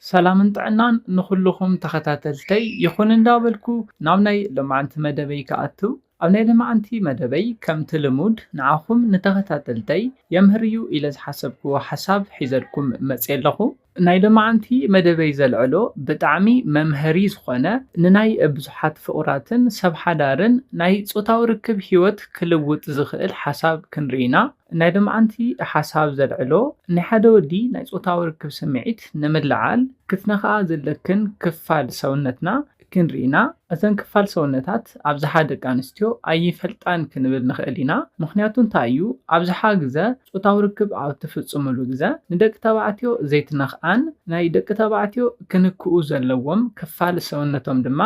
ሰላምን ጥዕናን ንኹልኹም ተኸታተልተይ ይኹን እንዳበልኩ ናብ ናይ ሎማዓንቲ መደበይ ክኣቱ። ኣብ ናይ ሎማዓንቲ መደበይ ከምቲ ልሙድ ንዓኹም ንተኸታተልተይ የምህር እዩ ኢለ ዝሓሰብክዎ ሓሳብ ሒዘልኩም መፅየ ኣለኹ። ናይ ሎማዓንቲ መደበይ ዘልዕሎ ብጣዕሚ መምሀሪ ዝኾነ ንናይ ብዙሓት ፍቑራትን ሰብ ሓዳርን ናይ ጾታዊ ርክብ ህይወት ክልውጥ ዝኽእል ሓሳብ ክንርኢ ኢና። ናይ ሎማዓንቲ ሓሳብ ዘልዕሎ ናይ ሓደ ወዲ ናይ ጾታዊ ርክብ ስምዒት ንምልዓል ክትነኽኣ ዘለክን ክፋል ሰውነትና ክንርኢ ኢና። እተን ክፋል ሰውነታት ኣብዝሓ ደቂ ኣንስትዮ ኣይፈልጣን ክንብል ንኽእል ኢና። ምኽንያቱ እንታይ እዩ? ኣብዝሓ ግዘ ጾታዊ ርክብ ኣብ ትፍጽምሉ ግዘ ንደቂ ተባዕትዮ ዘይትነኽኣን ናይ ደቂ ተባዕትዮ ክንክኡ ዘለዎም ክፋል ሰውነቶም ድማ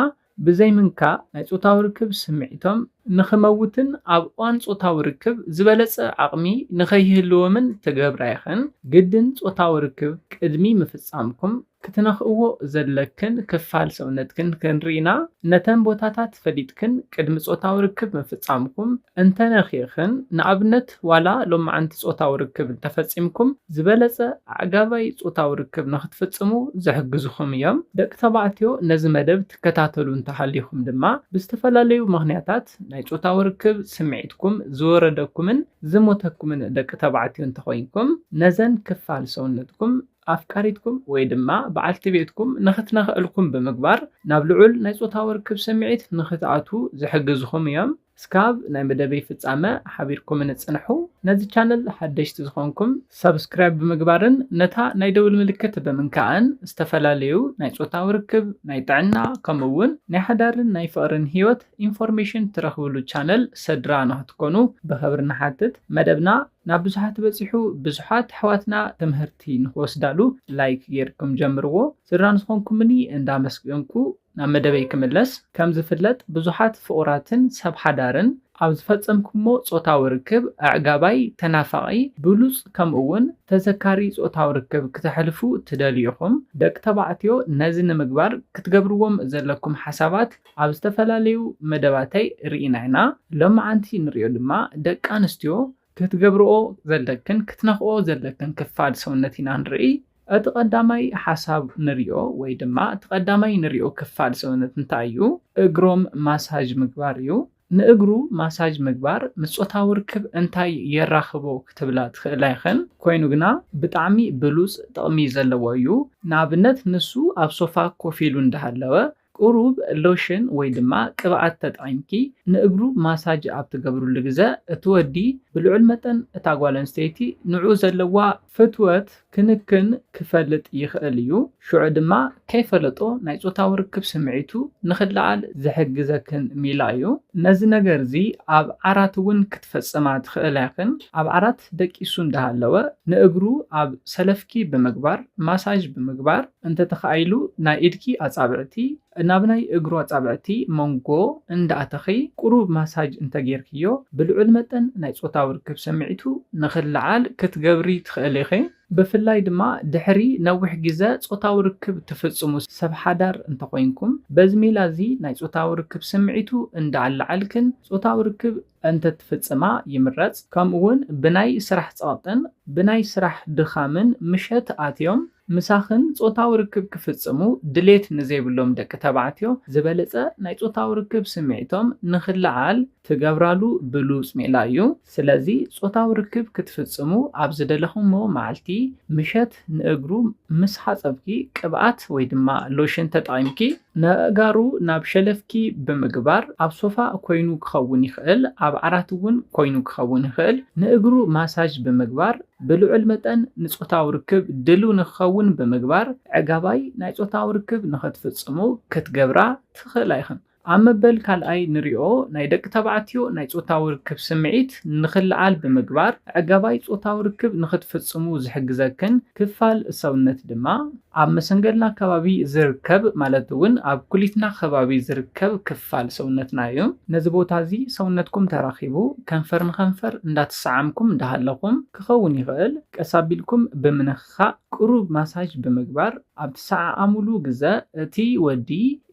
ብዘይምንካእ ናይ ጾታዊ ርክብ ስምዒቶም ንኽመውትን ኣብ እዋን ጾታዊ ርክብ ዝበለጸ ዓቕሚ ንኸይህልዎምን ትገብራ ኢኽን። ግድን ጾታዊ ርክብ ቅድሚ ምፍጻምኩም ክትነኽእዎ ዘለክን ክፋል ሰውነትክን ክንርኢ ኢና። ነተን ቦታታት ፈሊጥክን ቅድሚ ጾታዊ ርክብ ምፍጻምኩም እንተነኺእኽን፣ ንኣብነት ዋላ ሎማዓንቲ ጾታዊ ርክብ እንተፈጺምኩም ዝበለጸ ኣዕጋባይ ጾታዊ ርክብ ንኽትፍጽሙ ዝሕግዙኹም እዮም። ደቂ ተባዕትዮ ነዚ መደብ ትከታተሉ እንተሃሊኹም ድማ ብዝተፈላለዩ ምኽንያታት ናይ ጾታዊ ርክብ ስምዒትኩም ዝወረደኩምን ዝሞተኩምን ደቂ ተባዕትዮ እንተኾይንኩም ነዘን ክፋል ሰውነትኩም ኣፍቃሪትኩም ወይ ድማ በዓልቲ ቤትኩም ንኽትነኽእልኩም ብምግባር ናብ ልዑል ናይ ጾታዊ ርክብ ስምዒት ንኽትኣትዉ ዝሕግዙኹም እዮም። እስካብ ናይ መደበይ ፍጻመ ሓቢርኩምኒ ጽንሑ። ነዚ ቻነል ሓደሽቲ ዝኾንኩም ሰብስክራይብ ብምግባርን ነታ ናይ ደውል ምልክት ብምንካእን ዝተፈላለዩ ናይ ጾታዊ ርክብ፣ ናይ ጥዕና ከምኡ እውን ናይ ሓዳርን ናይ ፍቕርን ህይወት ኢንፎርሜሽን ትረኽብሉ ቻነል ስድራ ንኽትኮኑ ብኽብሪ ንሓትት። መደብና ናብ ብዙሓት በጺሑ ብዙሓት ኣሕዋትና ትምህርቲ ንኽወስዳሉ ላይክ ጌርኩም ጀምርዎ። ስድራ ንዝኾንኩምኒ እንዳመስገንኩ ናብ መደበይ ክምለስ። ከም ዝፍለጥ ብዙሓት ፍቑራትን ሰብ ሓዳርን ኣብ ዝፈጸምኩሞ ጾታዊ ርክብ ኣዕጋባይ፣ ተናፋቒ፣ ብሉጽ ከምኡ እውን ተዘካሪ ጾታዊ ርክብ ክተሕልፉ ትደልዩ ኢኹም። ደቂ ተባዕትዮ ነዚ ንምግባር ክትገብርዎም ዘለኩም ሓሳባት ኣብ ዝተፈላለዩ መደባተይ ርኢና ኢና። ሎማዓንቲ ንሪኦ ድማ ደቂ ኣንስትዮ ክትገብርኦ ዘለክን ክትነኽኦ ዘለክን ክፋል ሰውነት ኢና ንርኢ። እቲ ቀዳማይ ሓሳብ ንሪኦ ወይ ድማ እቲ ቀዳማይ ንሪኦ ክፋል ሰውነት እንታይ እዩ? እግሮም ማሳጅ ምግባር እዩ። ንእግሩ ማሳጅ ምግባር ምስ ጾታዊ ርክብ እንታይ የራኽቦ ክትብላ ትኽእላ ኢኽን። ኮይኑ ግና ብጣዕሚ ብሉጽ ጥቕሚ ዘለዎ እዩ። ንኣብነት ንሱ ኣብ ሶፋ ኮፍ ኢሉ እንዳሃለወ ቁሩብ ሎሽን ወይ ድማ ቅብኣት ተጠቒምኪ ንእግሩ ማሳጅ ኣብ ትገብርሉ ግዘ እቲ ወዲ ብልዑል መጠን እታ ጓል ኣንስተይቲ ንዑ ዘለዋ ፍትወት ክንክን ክፈልጥ ይኽእል እዩ። ሽዑ ድማ ከይፈለጦ ናይ ጾታዊ ርክብ ስምዒቱ ንኽለዓል ዝሕግዘክን ሜላ እዩ። ነዚ ነገር እዚ ኣብ ዓራት እውን ክትፈጽማ ትኽእላ ኢኽን። ኣብ ዓራት ደቂሱ እንዳሃለወ ንእግሩ ኣብ ሰለፍኪ ብምግባር ማሳጅ ብምግባር እንተተኻኢሉ ናይ ኢድኪ ኣጻብዕቲ ናብ ናይ እግሩ ኣጻብዕቲ መንጎ እንዳኣተኺ ቁሩብ ማሳጅ እንተጌርክዮ ብልዑል መጠን ናይ ጾታዊ ርክብ ስምዒቱ ንኽለዓል ክትገብሪ ትኽእሊ ኢኺ። ብፍላይ ድማ ድሕሪ ነዊሕ ግዘ ጾታዊ ርክብ ትፍጽሙ ሰብ ሓዳር እንተኾይንኩም በዚ ሜላ እዚ ናይ ጾታዊ ርክብ ስምዒቱ እንዳኣለዓልክን ጾታዊ ርክብ እንተትፍጽማ ይምረጽ። ከምኡ እውን ብናይ ስራሕ ጸቕጥን ብናይ ስራሕ ድኻምን ምሸት ኣትዮም ምሳኽን ጾታዊ ርክብ ክፍጽሙ ድሌት ንዘይብሎም ደቂ ተባዕትዮ ዝበለጸ ናይ ጾታዊ ርክብ ስምዒቶም ንኽለዓል ትገብራሉ ብሉጽ ሜላ እዩ። ስለዚ ጾታዊ ርክብ ክትፍጽሙ ኣብ ዝደለኹሞ መዓልቲ ምሸት ንእግሩ ምስ ሓጸብኪ ቅብኣት ወይ ድማ ሎሽን ተጠቒምኪ ነእጋሩ ናብ ሸለፍኪ ብምግባር ኣብ ሶፋ ኮይኑ ክኸውን ይኽእል፣ ኣብ ዓራት እውን ኮይኑ ክኸውን ይኽእል። ንእግሩ ማሳጅ ብምግባር ብልዑል መጠን ንጾታዊ ርክብ ድሉ ንክኸውን ብምግባር ዕጋባይ ናይ ጾታዊ ርክብ ንኽትፍጽሙ ክትገብራ ትኽእላ ኢኽን። ኣብ መበል ካልኣይ ንሪኦ ናይ ደቂ ተባዕትዮ ናይ ጾታዊ ርክብ ስምዒት ንኽለዓል ብምግባር ዕጋባይ ጾታዊ ርክብ ንኽትፍጽሙ ዝሕግዘክን ክፋል ሰውነት ድማ ኣብ መሰንገልና ከባቢ ዝርከብ ማለት እውን ኣብ ኩሊትና ከባቢ ዝርከብ ክፋል ሰውነትና እዩ። ነዚ ቦታ እዚ ሰውነትኩም ተራኺቡ ከንፈር ንከንፈር እንዳተሰዓምኩም እንዳሃለኹም ክኸውን ይኽእል። ቀስ ኣቢልኩም ብምንኽኻእ ቁሩብ ማሳጅ ብምግባር ኣብ ትሰዓዓሙሉ ግዘ እቲ ወዲ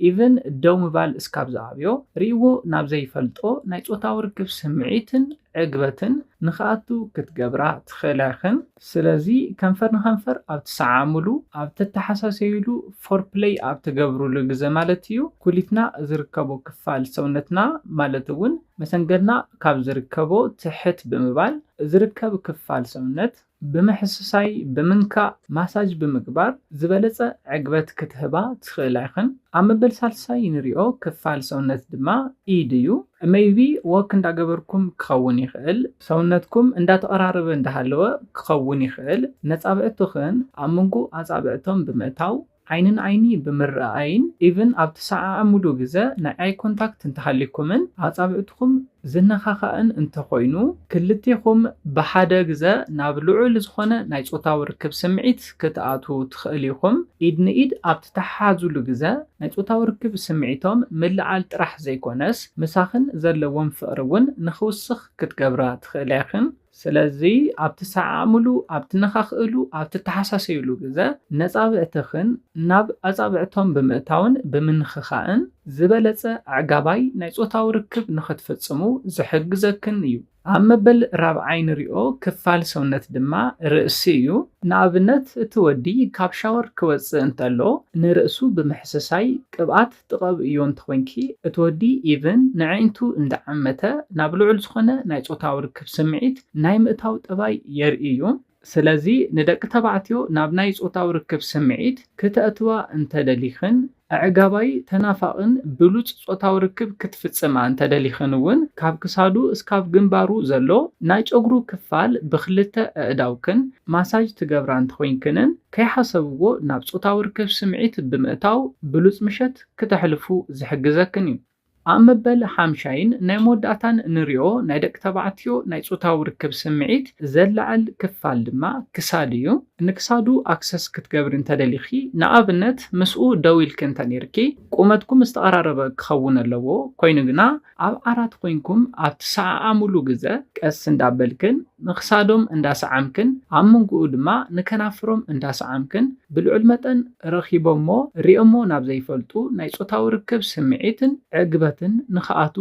ኢቭን ደው ምባል እስካብ ዝኣብዮ ርእይዎ ናብ ዘይፈልጦ ናይ ጾታዊ ርክብ ስምዒትን ዕግበትን ንኽኣቱ ክትገብራ ትኽእላ ኢኽን። ስለዚ ከንፈር ንኸንፈር ኣብ ትሰዓዓምሉ፣ ኣብ ትተሓሳሰይሉ፣ ፎርፕለይ ኣብ ትገብሩሉ ግዘ ማለት እዩ፣ ኩሊትና ዝርከቦ ክፋል ሰውነትና ማለት እውን መሰንገልና ካብ ዝርከቦ ትሕት ብምባል ዝርከብ ክፋል ሰውነት ብምሕስሳይ፣ ብምንካእ፣ ማሳጅ ብምግባር ዝበለጸ ዕግበት ክትህባ ትኽእላ ኢኽን። ኣብ መበል ሳልሳይ ንሪኦ ክፋል ሰውነት ድማ ኢድ እዩ። ሜይቢ ወክ እንዳገበርኩም ክኸውን ይኽእል፣ ሰውነትኩም እንዳተቐራረበ እንዳሃለወ ክኸውን ይኽእል። ነጻብዕትኽን ኣብ መንጎ ኣጻብዕቶም ብምእታው ዓይንን ዓይኒ ብምርኣይን ኢቭን ኣብ ትሰዓዓምሉ ግዘ ናይ ኣይ ኮንታክት እንተሃሊኩምን ኣጻብዕትኹም ዝነኻኻእን እንተኾይኑ ክልቴኹም ብሓደ ግዘ ናብ ልዑል ዝኾነ ናይ ጾታዊ ርክብ ስምዒት ክትኣትዉ ትኽእል ኢኹም። ኢድ ንኢድ ኣብ ትተሓሓዙሉ ግዘ ናይ ጾታዊ ርክብ ስምዒቶም ምልዓል ጥራሕ ዘይኮነስ ምሳኽን ዘለዎም ፍቕሪ እውን ንኽውስኽ ክትገብራ ትኽእላ ኢኽን። ስለዚ ኣብ ትሰዓዓምሉ፣ ኣብ ትነኻኽእሉ፣ ኣብ ትተሓሳሰዩሉ ግዘ ነጻብዕትኽን ናብ ኣጻብዕቶም ብምእታውን ብምንኽኻእን ዝበለጸ ኣዕጋባይ ናይ ጾታዊ ርክብ ንኽትፍጽሙ ዝሕግዘክን እዩ። ኣብ መበል ራብዓይ ንሪኦ ክፋል ሰውነት ድማ ርእሲ እዩ። ንኣብነት እቲ ወዲ ካብ ሻወር ክወጽእ እንተሎ ንርእሱ ብምሕስሳይ ቅብኣት ትቐብእዮ እንተኾይንኪ እቲ ወዲ ኢቭን ንዕንቱ እንዳዓመተ ናብ ልዑል ዝኾነ ናይ ጾታዊ ርክብ ስምዒት ናይ ምእታው ጠባይ የርኢ እዩ። ስለዚ ንደቂ ተባዕትዮ ናብ ናይ ጾታዊ ርክብ ስምዒት ክተእትዋ እንተደሊኽን ኣዕጋባይ ተናፋቕን ብሉጽ ጾታዊ ርክብ ክትፍጽማ እንተደሊኽን እውን ካብ ክሳዱ እስካብ ግንባሩ ዘሎ ናይ ጨጉሩ ክፋል ብክልተ ኣእዳውክን ማሳጅ ትገብራ እንተኾይንክንን ከይሓሰብዎ ናብ ጾታዊ ርክብ ስምዒት ብምእታው ብሉጽ ምሸት ክተሕልፉ ዝሕግዘክን እዩ። ኣብ መበል ሓምሻይን ናይ መወዳእታን ንሪኦ ናይ ደቂ ተባዕትዮ ናይ ጾታዊ ርክብ ስምዒት ዘላዕል ክፋል ድማ ክሳድ እዩ። ንክሳዱ ኣክሰስ ክትገብሪ እንተደሊኺ ንኣብነት ምስኡ ደው ኢልኪ እንተኔርኪ ቁመትኩም ዝተቐራረበ ክኸውን ኣለዎ። ኮይኑ ግና ኣብ ዓራት ኮይንኩም ኣብ ትሰዓዓምሉ ግዘ ቀስ እንዳበልክን ንክሳዶም እንዳሰዓምክን ኣብ መንጎኡ ድማ ንከናፍሮም እንዳሰዓምክን ብልዑል መጠን ረኺቦሞ ሪኦሞ ናብ ዘይፈልጡ ናይ ጾታዊ ርክብ ስምዒትን ዕግበትን ንኽኣቱ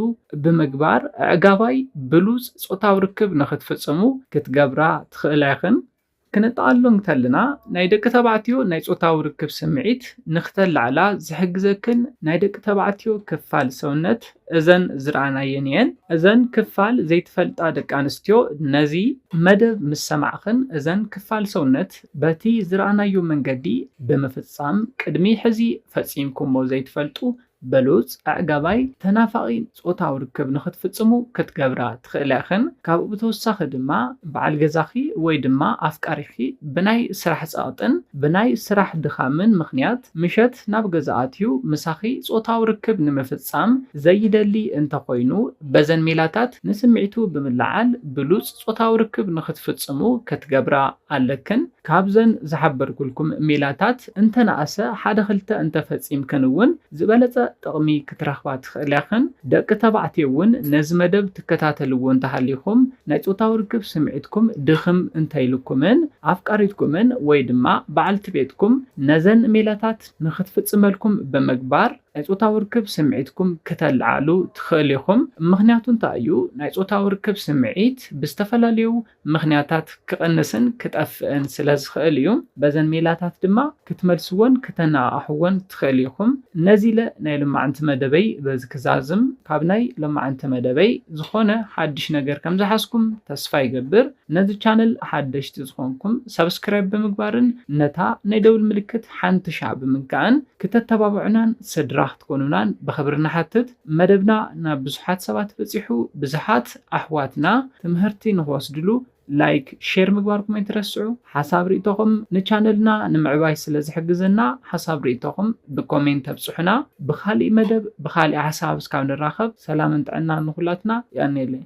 ብምግባር ኣዕጋባይ ብሉጽ ጾታዊ ርክብ ንኽትፍጽሙ ክትገብራ ትኽእላ ኢኽን። ክነጠቓልሎ እንተለና ናይ ደቂ ተባዕትዮ ናይ ጾታዊ ርክብ ስምዒት ንኽተላዕላ ዝሕግዘክን ናይ ደቂ ተባዕትዮ ክፋል ሰውነት እዘን ዝረኣናየን እየን። እዘን ክፋል ዘይትፈልጣ ደቂ ኣንስትዮ ነዚ መደብ ምስ ሰማዕኽን እዘን ክፋል ሰውነት በቲ ዝረኣናዮ መንገዲ ብምፍጻም ቅድሚ ሕዚ ፈጺምኩሞ ዘይትፈልጡ በሉጽ ኣዕጋባይ ተናፋቒ ጾታዊ ርክብ ንኽትፍጽሙ ክትገብራ ትኽእላ ኢኽን። ካብኡ ብተወሳኺ ድማ በዓል ገዛኺ ወይ ድማ ኣፍቃሪኺ ብናይ ስራሕ ጸቕጥን ብናይ ስራሕ ድኻምን ምኽንያት ምሸት ናብ ገዛ ኣትዩ ምሳኺ ጾታዊ ርክብ ንምፍጻም ዘይደሊ እንተኾይኑ በዘን ሜላታት ንስምዒቱ ብምልዓል ብሉጽ ጾታዊ ርክብ ንኽትፍጽሙ ክትገብራ ኣለክን። ካብዘን ዝሓበርኩልኩም ሜላታት እንተነኣሰ ሓደ ክልተ እንተፈጺምክን እውን ዝበለጸ ጥቕሚ ክትረኽባ ትኽእላ ኢኽን። ደቂ ተባዕትዮ እውን ነዚ መደብ ትከታተልዎ እንተሃሊኹም ናይ ጾታዊ ርክብ ስምዒትኩም ድኽም እንተኢልኩምን ኣፍቃሪትኩምን ወይ ድማ በዓልቲ ቤትኩም ነዘን ሜላታት ንኽትፍጽመልኩም ብምግባር ናይ ጾታዊ ርክብ ስምዒትኩም ክተልዓሉ ትኽእሉ ኢኹም። ምኽንያቱ እንታይ እዩ? ናይ ጾታዊ ርክብ ስምዒት ብዝተፈላለዩ ምኽንያታት ክቕንስን ክጠፍእን ስለ ዝኽእል እዩ። በዘን ሜላታት ድማ ክትመልስዎን ክተነቓቕሕዎን ትኽእሉ ኢኹም። ነዚ ኢለ ናይ ሎማዕንቲ መደበይ በዚ ክዛዝም። ካብ ናይ ሎማዕንቲ መደበይ ዝኾነ ሓድሽ ነገር ከም ዝሓዝኩም ተስፋ ይገብር። ነዚ ቻነል ሓደሽቲ ዝኾንኩም ሰብስክራይብ ብምግባርን ነታ ናይ ደውል ምልክት ሓንቲ ሻዕ ብምንካእን ክተተባብዑናን ስድራ ክትኮኑናን ብኽብሪ ንሓትት። መደብና ናብ ብዙሓት ሰባት በጺሑ፣ ብዙሓት ኣሕዋትና ትምህርቲ ንኽወስድሉ ላይክ፣ ሼር ምግባርኩም ኣይትረስዑ። ሓሳብ ርእይቶኹም ንቻነልና ንምዕባይ ስለ ዝሕግዘና ሓሳብ ርእይቶኹም ብኮሜንት ተብጽሑና። ብኻሊእ መደብ ብኻሊእ ሓሳብ እስካብ ንራኸብ ሰላምን ጥዕናን ንኹላትና። የቐንየለይ።